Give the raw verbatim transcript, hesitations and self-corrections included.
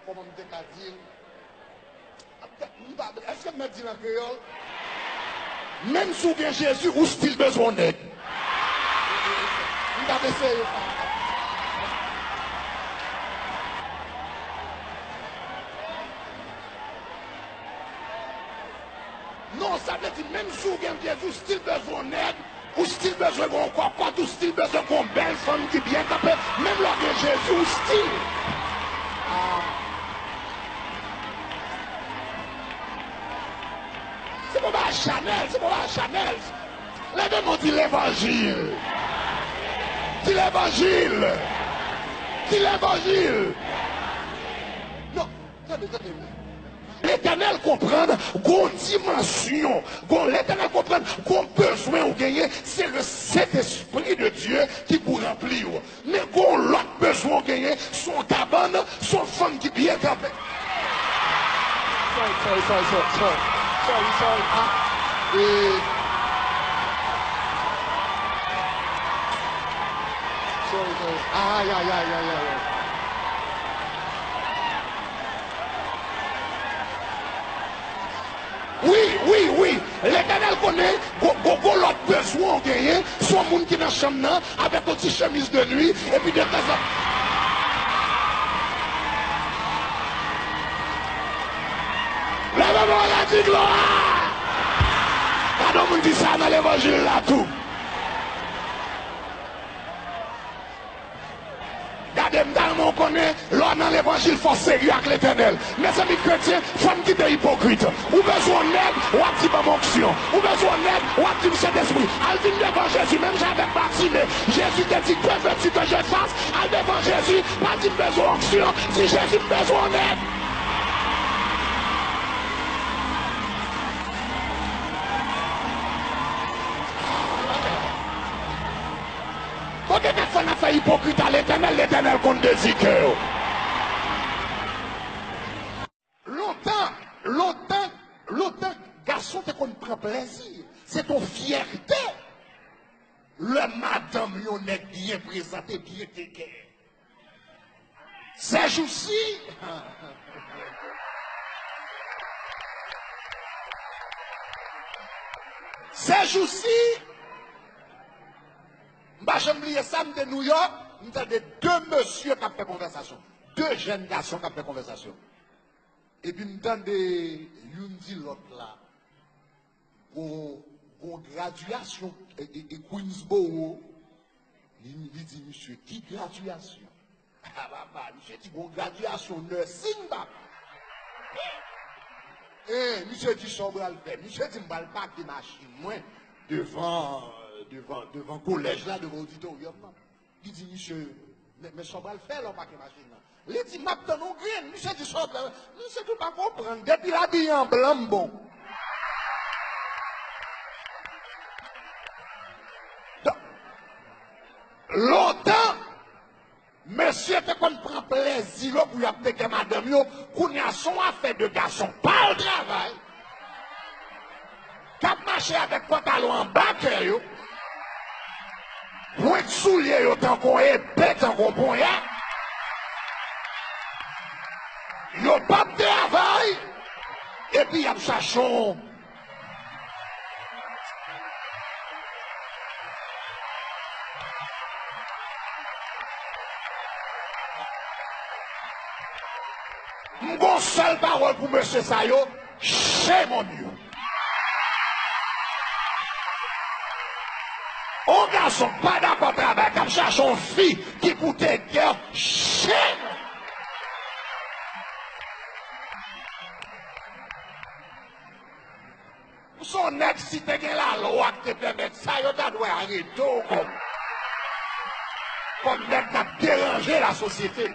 Kòman m te ka di l? M pa, èske m mèt di l an kreyòl? Menm si w gen Jezi, ou still bezwen yon nèg. M t ap eseye sa. Non, sa vle di, menm si w gen Jezi, ou still bezwen yon nèg, ou still bezwen gen yon kòkòt, ou still bezwen gen yon bèl fanm ki byen kanpe, menm lè w gen Jezi, ou still. Ah. Se pa yon bagay chanèl, se pa yon bagay chanèl. Leve men w, di levanjil. Di levanjil. Di levanjil. Non, tande, tande. Letènèl konprann gon dimansyon, gon, Letènèl konprann gon bezwen ou genyen, se le Sentespri de Dye ki pou ranpli w. Men gon lòt bezwen w genyen, se yon kabann, se yon fanm ki byen kanpe. Sorry, sorry, sorry, sorry, sorry. Sorry, sorry. Ah, eh. Sorry, sorry. Ay, ay, ay, ay, ay, ay. Wi, wi, wi. Letènèl konnen, gon, gon, gon lòt bezwen w genyen, se yon moun ki nan chanm nan, avèk yon ti chemiz de nwi, epi de tanzantan. Leve men w, di glwa! Gade yon moun di sa nan levanjil la tou. Gade, m ta renmen w konnen, lè w nan levanjil, fò w serye ak Letènèl. Mezanmi, kretyen, fò n kite ipokrit. Ou bezwen yon nèg, w ap di, ban m onksyon. Ou bezwen yon nèg, w ap di, m Sentespri. Al vin devan Jezi, menm jan avèk Batime. Jezi te di, que veux-tu que je fasse? Al devan Jezi, pa di, m bezwen onksyon. Di Jezi, m bezwen yon nèg. Kote nèg sa n ap fè ipokrit a Letènèl, Letènèl konn dezi kè yo. Lontan, lontan, lontan, gason te konn pran plezi. Se te yon fyète lè madanm yon nèg byen prezante, byen tekè. Sèjousi, sèjousi, m pa janm bliye sa, m te Nouyòk, m tande de mesye k ap fè konvèsasyon. De jèn gason k ap fè konvèsasyon. Epi m tande youn di lòt la, gon, gon gradyasyon, e, e, e Queensboro, li, li di misye, ki gradyasyon? A papa, misye di gon gradyasyon nursing, papa. E, misye di sa w pral fè. Misye di m pral pake machin mwen devan, devan, devan kolèj la, devan oditoryòm nan. Li di misye, men, men sa w pral fè lè w pake machin nan. Li di, m ap tann yon grenn. Misye di, sa w pral, misye tou pa konprann. Depi l abiye an blan, m bon. Donk, lontan, mesye te konn pran plezi yo pou y ap tekè madanm yo. Kounye a, se yon afè de gason k pa al travay, k ap mache avèk pantalon anba kè yo, pwent soulye yo tankou yon epe, tankou yon ponya. Yo p ap travay, epi y ap chache yon. M gon sèl pawòl pou mesye sa yo, shame on you. On gason k pa dakò travay, k ap chache on fi ki pou take care, shame. Ou se yon nèg, si te gen lalwa ki te pèmèt sa, yo ta dwe arete w kòm, kòm nèg k ap deranje lasosyete.